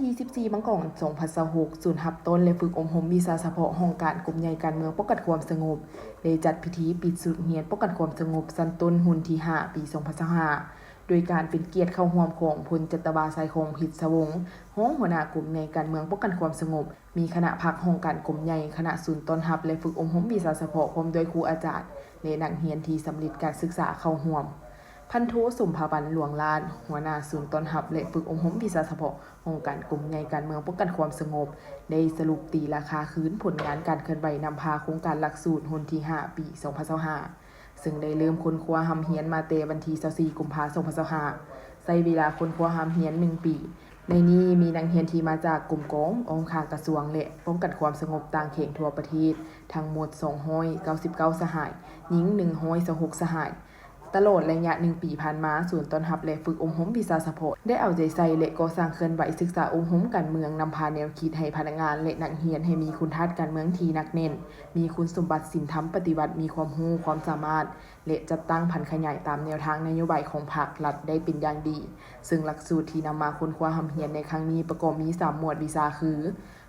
ທີສິບສີ່ ມັງກອນ ສອງພັນຊາວຫົກ ສູນຮັບຕ້ອນ ແລະ ຝຶກອົບຮົມວິຊາສະເພາະຫ້ອງການກົມໃຫຍ່ການເມືອງປ້ອງກັນຄວາມສະຫງົບ ໄດ້ຈັດພິທີປິດຊຸດຮຽນປ້ອງກັນຄວາມສະຫງົບຊັ້ນຕົ້ນຮຸ່ນທີຫ້າ ປີສອງພັນຊາວຫ້າ ໂດຍການເປັນກຽດເຂົ້າຮ່ວມຂອງພົນຈັດຕະວາ ຊາຍຄອງ ພິດສະວົງ ຮອງຫົວໜ້າກົມໃຫຍ່ການເມືອງປ້ອງກັນຄວາມສະຫງົບ, ມີຄະນະພັກຫ້ອງການກົມໃຫຍ່, ຄະນະສູນຕ້ອນຮັບ ແລະ ຝຶກອົບຮົມວິຊາສະເພາະ ພ້ອມດ້ວຍຄູອາຈານ ແລະ ນັກຮຽນທີ່ສຳເລັດການສຶກສາເຂົ້າຮ່ວມ. ພັນໂທ ສົມພະວັນ ຫຼວງລ້ານ ຫົວໜ້າສູນຕ້ອນຮັບ ແລະ ຝຶກອົບຮົມວິຊາສະເພາະຫ້ອງການກົມໃຫຍ່ການເມືອງປ້ອງກັນຄວາມສະຫງົບ ໄດ້ສະຫຼຸບຕີລາຄາຄືນຜົນງານການເຄື່ອນໄຫວນຳພາໂຄງການຫຼັກສູດຮຸ່ນທີຫ້າ ປີສອງພັນຊາວຫ້າ ເຊິ່ງໄດ້ເລີ່ມຄົ້ນຄວ້າຮ່ຳຮຽນມາແຕ່ວັນທີຊາວສີ່ ກຸມພາ ສອງພັນຊາວຫ້າ ໃຊ້ເວລາຄົ້ນຄວ້າຮ່ຳຮຽນໜຶ່ງປີ. ໃນນີ້ມີນັກຮຽນທີ່ມາຈາກກົມກອງອ້ອມຂ້າງກະຊວງ ແລະ ປ້ອງກັນຄວາມສະຫງົບຕ່າງແຂວງທົ່ວປະເທດ ທັງໝົດສອງຮ້ອຍເກົ້າສິບເກົ້າສະຫາຍ, ຍິງໜຶ່ງຮ້ອຍຊາວຫົກສະຫາຍ. ຕະຫຼອດໄລຍະໜຶ່ງປີຜ່ານມາ, ສູນຕ້ອນຮັບ ແລະ ຝຶກອົບຮົມວິຊາສະເພາະ ໄດ້ເອົາໃຈໃສ່ ແລະ ກໍ່ສ້າງເຄື່ອນໄຫວສຶກສາອົບຮົມການເມືອງ, ນຳພາແນວຄິດໃຫ້ພະນັກງານ ແລະ ນັກຮຽນໃຫ້ມີຄຸນທາດການເມືອງທີ່ໜັກແໜ້ນ, ມີຄຸນສົມບັດສິນທຳປະຕິວັດ, ມີຄວາມຮູ້ຄວາມສາມາດ ແລະ ຈັດຕັ້ງຜັນຂະຫຍາຍຕາມແນວທາງນະໂຍບາຍຂອງພັກລັດໄດ້ເປັນຢ່າງດີ. ເຊິ່ງຫຼັກສູດທີ່ນຳມາຄົ້ນຄວ້າຮ່ຳຮຽນໃນຄັ້ງນີ້ປະກອບມີສາມໝວດວິຊາຄື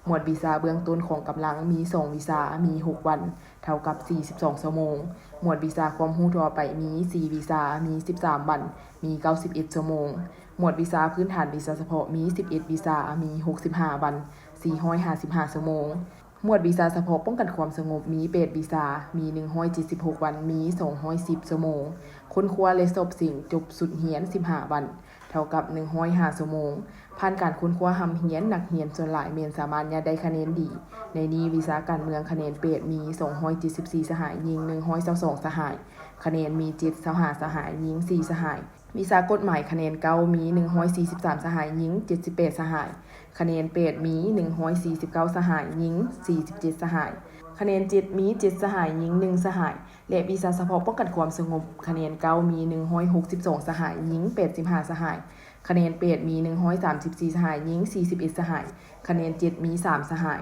ໝວດວິຊາເບື້ອງຕົ້ນຂອງກຳລັງ ມີສອງວິຊາ, ມີຫົກວັນ, ເທົ່າກັບສີ່ສິບສອງຊົ່ວໂມງ. ໝວດວິຊາຄວາມຮູ້ທົ່ວໄປ ມີສີ່ວິຊາ, ມີສິບສາມວັນ, ມີເກົ້າສິບເອັດຊົ່ວໂມງ. ໝວດວິຊາພື້ນຖານວິຊາສະເພາະ ມີສິບເອັດວິຊາ, ມີຫົກສິບຫ້າວັນ, ສີ່ຮ້ອຍຫ້າສິບຫ້າຊົ່ວໂມງ. ໝວດວິຊາສະເພາະປ້ອງກັນຄວາມສະຫງົບ ມີແປດວິຊາ, ມີໜຶ່ງຮ້ອຍເຈັດສິບຫົກວັນ, ມີສອງຮ້ອຍສິບຊົ່ວໂມງ. ຄົ້ນຄວ້າ ແລະ ສອບເສັງຈົບຊຸດຮຽນສິບຫ້າວັນ, ເທົ່າກັບໜຶ່ງຮ້ອຍຫ້າຊົ່ວໂມງ. ຜ່ານການຄົ້ນຄວ້າຮ່ຳຮຽນ, ນັກຮຽນສ່ວນຫຼາຍແມ່ນສາມາດຍາດໄດ້ຄະແນນດີ. ໃນນີ້ວິຊາການເມືອງຄະແນນແປດ ມີສອງຮ້ອຍເຈັດສິບສີ່ສະຫາຍ, ຍິງໜຶ່ງຮ້ອຍຊາວສອງສະຫາຍ. ຄະແນນມີເຈັດ ຊາວຫ້າສະຫາຍ, ຍິງສີ່ສະຫາຍ. ວິຊາກົດໝາຍຄະແນນເກົ້າ ມີໜຶ່ງຮ້ອຍສີ່ສິບສາມສະຫາຍ, ຍິງເຈັດສິບແປດສະຫາຍ. ຄະແນນແປດ ມີໜຶ່ງຮ້ອຍສີ່ສິບເກົ້າສະຫາຍ, ຍິງສີ່ສິບເຈັດສະຫາຍ. ຄະແນນເຈັດ ມີເຈັດສະຫາຍ, ຍິງໜຶ່ງສະຫາຍ. ແລະ ວິຊາສະເພາະປ້ອງກັນຄວາມສະຫງົບ ຄະແນນເກົ້າ ມີໜຶ່ງຮ້ອຍຫົກສິບສອງສະຫາຍ, ຍິງແປດສິບຫ້າສະຫາຍ. ຄະແນນແປດ ມີໜຶ່ງຮ້ອຍສາມສິບສີ່ສະຫາຍ, ຍິງສີ່ສິບເອັດສະຫາຍ. ຄະແນນເຈັດ ມີສາມສະຫາຍ.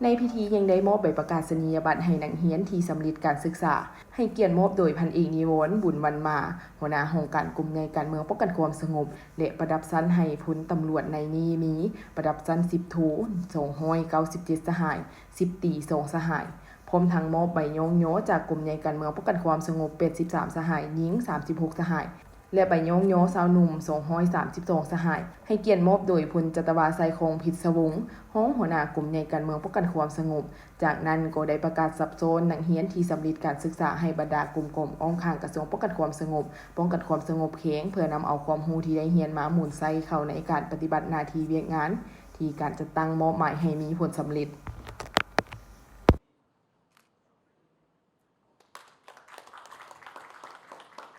ໃນພິທີຍັງໄດ້ມອບໃບປະກາສະນີຍະບັດໃຫ້ນັກຮຽນທີ່ສຳເລັດການສຶກສາ, ໃຫ້ກຽດມອບໂດຍພັນເອກ ນິວອນ ບຸນວັນມາ ຫົວໜ້າຫ້ອງການກົມໃຫຍ່ການເມືອງປ້ອງກັນຄວາມສະຫງົບ ແລະ ປະດັບຊັ້ນໃຫ້ພົນຕຳຫຼວດ. ໃນນີ້ມີປະດັບຊັ້ນສິບໂທ ສອງຮ້ອຍເກົ້າສິບເຈັດສະຫາຍ, ສິບຕີສອງສະຫາຍ, ພ້ອມທັງມອບໃບຍ້ອງຍໍຈາກກົມໃຫຍ່ການເມືອງປ້ອງກັນຄວາມສະຫງົບ ແປດສິບສາມສະຫາຍ, ຍິງສາມສິບຫົກສະຫາຍ ແລະ ໃບຍ້ອງຍໍຊາວໜຸ່ມ ສອງຮ້ອຍສາມສິບສອງສະຫາຍ, ໃຫ້ກຽດມອບໂດຍ ພົນຈັດຕະວາ ໄຊຄອງ ພິດສະວົງ ຮອງຫົວໜ້າກົມໃຫຍ່ການເມືອງປ້ອງກັນຄວາມສະຫງົບ. ຈາກນັ້ນກໍໄດ້ປະກາດສັບຊ້ອນນັກຮຽນທີ່ສຳເລັດການສຶກສາໃຫ້ບັນດາກົມກອງອ້ອມຂ້າງກະຊວງປ້ອງກັນຄວາມສະຫງົບ, ປ້ອງກັນຄວາມສະຫງົບແຂວງ ເພື່ອນຳເອົາຄວາມຮູ້ທີ່ໄດ້ຮຽນມາໝູນໃຊ້ເຂົ້າໃນການປະຕິບັດໜ້າທີ່ວຽກງານທີ່ການຈັດຕັ້ງມອບໝາຍໃຫ້ມີຜົນສຳເລັດ.